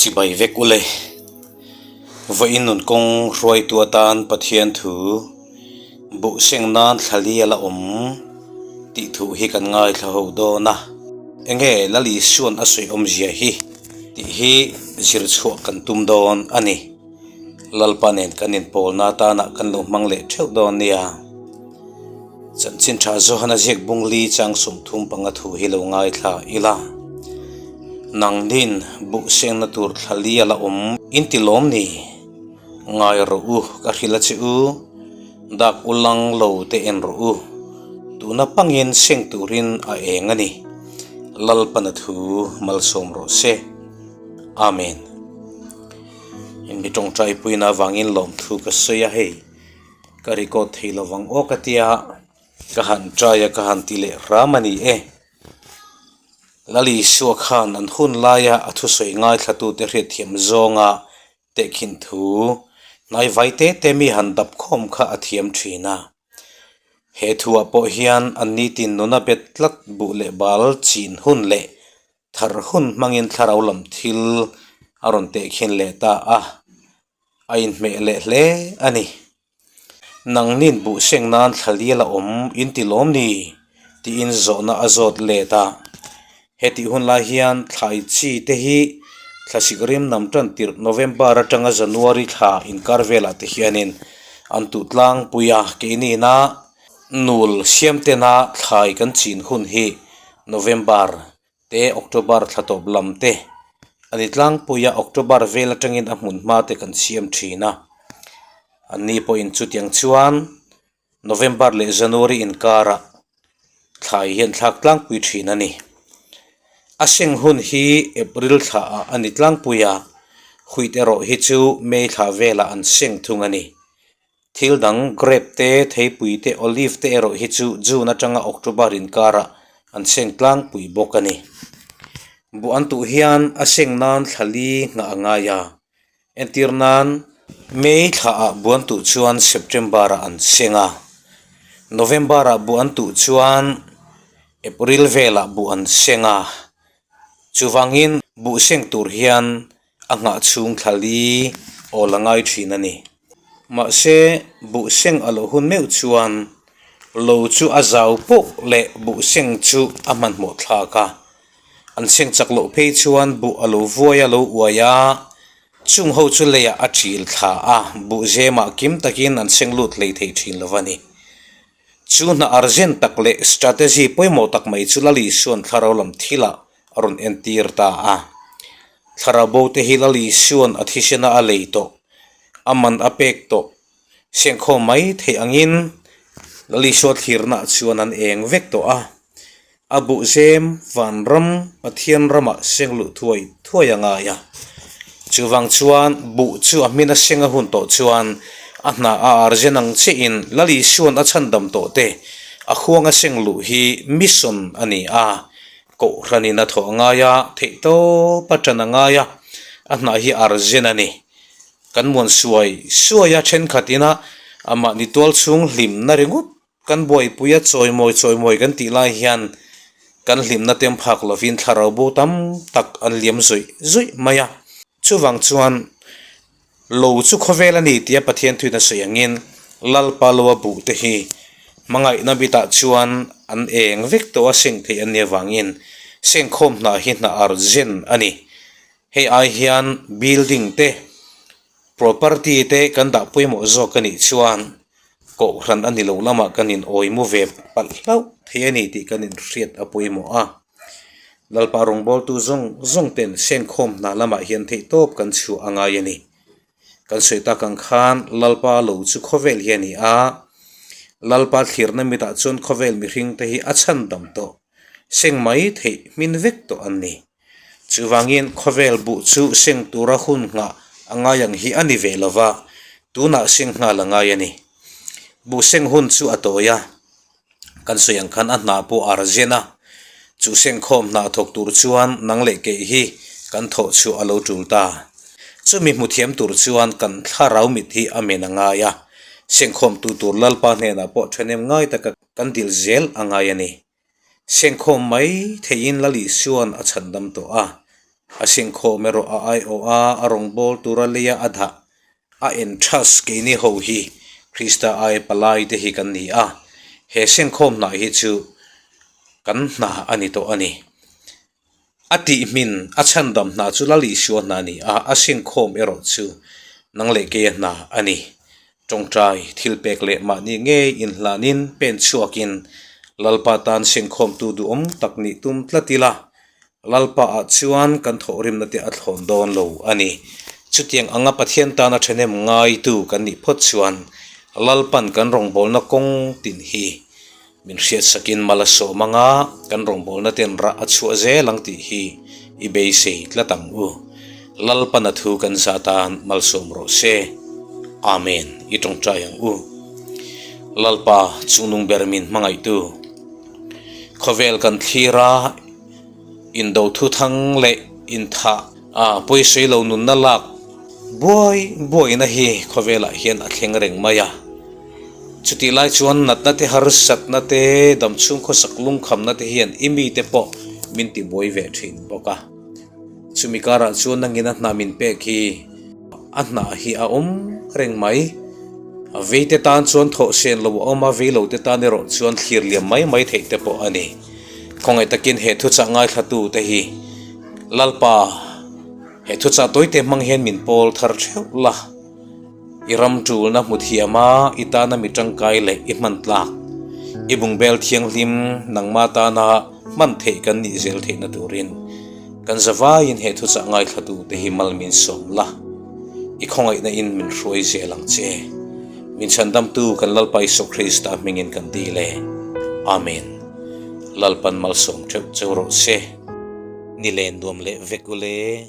Chibai vek ule. Vawiin nun kawng hruaitu atan Pathian thu buh seng nan thla li a la awm tih thu hi kan ngaithla ho dawn a. Enge Lal Isua'n a sawi awmzia hi tih hi zir chhuah kan tum dawn a ni. Lalpa nen kan inpawlna atana kan lo hmang leh theuh dawn nia. Chanchin tha Johana ziak bung li chang 35 thu hi lo ngaithla ila. Nangnin buh sengna tur thla li a la awm in ti lawm ni? Ngai rawh u, ka hrilh a che u, dak u lang lo te en rawh u, tuna pangin seng turin a eng a ni. Lalpana thu malsawm rawh se. Amen. In mi tawngtai puina avangin lawmthu ka sawi a hei. Ka record thei lovang aw ka tia, ka han try a ka han ti leh hram a ni e. Lal Isua khan an hun laia a thusawi ngaithlatute hriatthiam zawnga tehkhin thu hnai vai te te mi han dap khawm kha a thiam thin a. He thuah pawh hian an nitin nuna bet tlat buh leh bal chin hun leh thar hun hmangin thlarau lam thil a rawn tehkhin leh ta a. A inhmeh leh hle a ni. Nangnin buh seng nan thla lial a awm in ti lawm ni? tiin zawhna a zawt let a. Hetih hun lai hian thlai chi te hi thlasik rim nam tan tirh November atanga January thla inkar velah te hianin an tuh tlangpui a, keinina nul siam tena thlai kan chin hun hi November te October thla tawp lam te a ni tlangpui a, October vel atangin a hmun hma te kan siam thin a, an ni pawhin chutiang chuan November leh January inkarah thlai hian thlak tlangpui thin a ni. A seng hun hi April thla ah a ni tlangpui a, huit erawh hi chu May thla velah an seng thung a ni. Thil dang grape te, theipui te, olive te erawh hi chu June atanga October inkarah an seng tlangpui bawk a ni. Buh an tuh hian a seng nan thla li nghah a ngai a, entir nan May thlaah buh an tuh chuan September ah an seng a, November ah buh an tuh chuan April velah buh an seng a, chuvangin buh seng tur hian a nghah chhung thla li awl a ngai thin a ni. Mahse, buh seng a loh hun meuh chuan lo chu a zau pawh leh buh seng chu a hmanhmawh thlak a. An seng chak loh phei chuan buh a lo vuai a lo uai a, chung ho chu leiah a ṭil thla a, buh zemah kim takin an seng lut hlei thei ṭhin lo a ni. Chu hna urgent tak leh strategy pawimawh tak mai chu Lal Isua'n thlarau lam thilah a rawn entir ta a. Thlarau bo te hi Lal Isua'n a thisena a lei tawh, a man a pek tawh, sengkhawm mai theih angin Lal Isua thlirnaah chuan an eng vek tawh a. A buhzem vanram Pathian ramah seng luh thuai thuai a ngai a. Chuvang chuan buh chu a hmin a seng a hun tawh chuan a hna a arzen ang chiahin Lal Isua'n a chhandam tawh te a huang a seng luh hi mission a ni a, Kohhranin a thawh a ngai a, theihtawp a tan a ngai a, a hna hi arzen a ni. Kan muan suai suai a thenkhat ina amahni tualchhung hlimna ringawt Kan buaipui a chawimawi chawimawi kan tih lai hian kan hlimna tem phak lovin thlarau bo tam tak an liam zawih zawih mai a. Chuvang chuan lo chu khawvel a ni tia Pathian thuin a sawi angin Lalpa lo a buh te hi hmangaihna mitah chuan an eng vek tawh a seng theih an nih avangin sengkhawm hna hi hna urgent a ni. Hei ai hian building te Property te kan dah pawimawh zawk a nih chuan kohhran a ni lo lamah kan in awi mu ve palh hlauh thei a ni tih kan in hriat a pawimawh a. Lalpa rawngbawltu zawng zawng ten senkhawm hna lamah hian theihtawp kan chhuah a ngai a ni. Kan sawi tak ang khan Lalpa lo chu khawvel hi a ni a, Lalpa thlirna mitah chuan khawvel mihring te hi a chhandam tawh, seng mai theih hmin vek tawh an ni. Chuvangin khawvel buh chu seng tura hun nghah a ngai ang hi a ni ve lo va, tunah seng nghal a ngai a ni. Buh seng hun chu a tawi a, kan sawi ang khan a hna pawh a rzen a, chu sengkhawm hna thawk tur chuan nang leh keih hi kan thawh chhuah a lo tul ta. Chumi hmu thiam tur chuan kan thlarau mit hi a men a ngai a, sengkhawmtu tur Lalpa hnenah pawh ṭhahnem ngai taka kan dil zel a ngai a ni. Sengkhawm mai theihin Lal Isua'n a chhandam tawh a, A sengkhawm erawh a aiawh a, a rawngbâwl tura leia a dah a enthas keini ho hi Krista ai palai te hi kan ni a, he sengkhawm hnah hi chu kan hna a ni tawh a ni. A tih hmin a chhandam hna chu Lal Isua hna a ni a, a sengkhawm erawh chu nang leh keia hna a ni. Tawngtai thil pek leh mahni ngei inhlanin pen chhuakin Lalpa tan sengkhawmtu duhawm tak nih tum tlat ila, Lalpa ah chuan kan thawhrimna te a thlawn dawn lo a ni. Chutiang anga Pathian tana thahnem ngaitu kan nih phawt chuan Lalpan kan rawngbawlna kawng tin hi min hriatsakin mal a sawm anga kan rawngbawlna ten rah a chhuah zel ang tih hi i beisei tlat ang u. Lalpan a thu kan zah tan malsawm rawh se. Amen. I tawngtai ang u. Lalpa chungnung ber min hmangaihtu. Khawvel kan thlir a, indo thuthang leh inthah a pawisawi lo nunna lak buai buaina hi khawvelah hian a thleng reng mai a. Chutih lai chuan natna te harsatna te damchhung khawsak lungkhamna te hian i mite pawh min tibuai ve thin bawk a. Chumi karah chuan nangin a hna min pek hi a hnah hi a awm reng mai. A vei te tan chuan thawh sen lo a awm a, vei lo te tan erawh chuan thlir liam mai mai theih te pawh a ni. Khawngaih takin he thuchah ngaithlatu te hi Lalpa he thuchah tawite hmang hian min pawl thar theuh la. I ram tulna hmu thiam a, i tana mi tangkai leh i hman tlak. I bungbel thianghlim nangma tana hman theih kan nih zel theihna turin kan zavaiin he thuchah ngaithlatu te hi mal min sawm la, i khawngaihna in min hruai zel ang che. Min chhandamtu kan Lalpa Isua Krista hmingin kan dil e. Amen. Lalpan malsawm theuh cheu rawh se. Ni len nuam leh vek ule.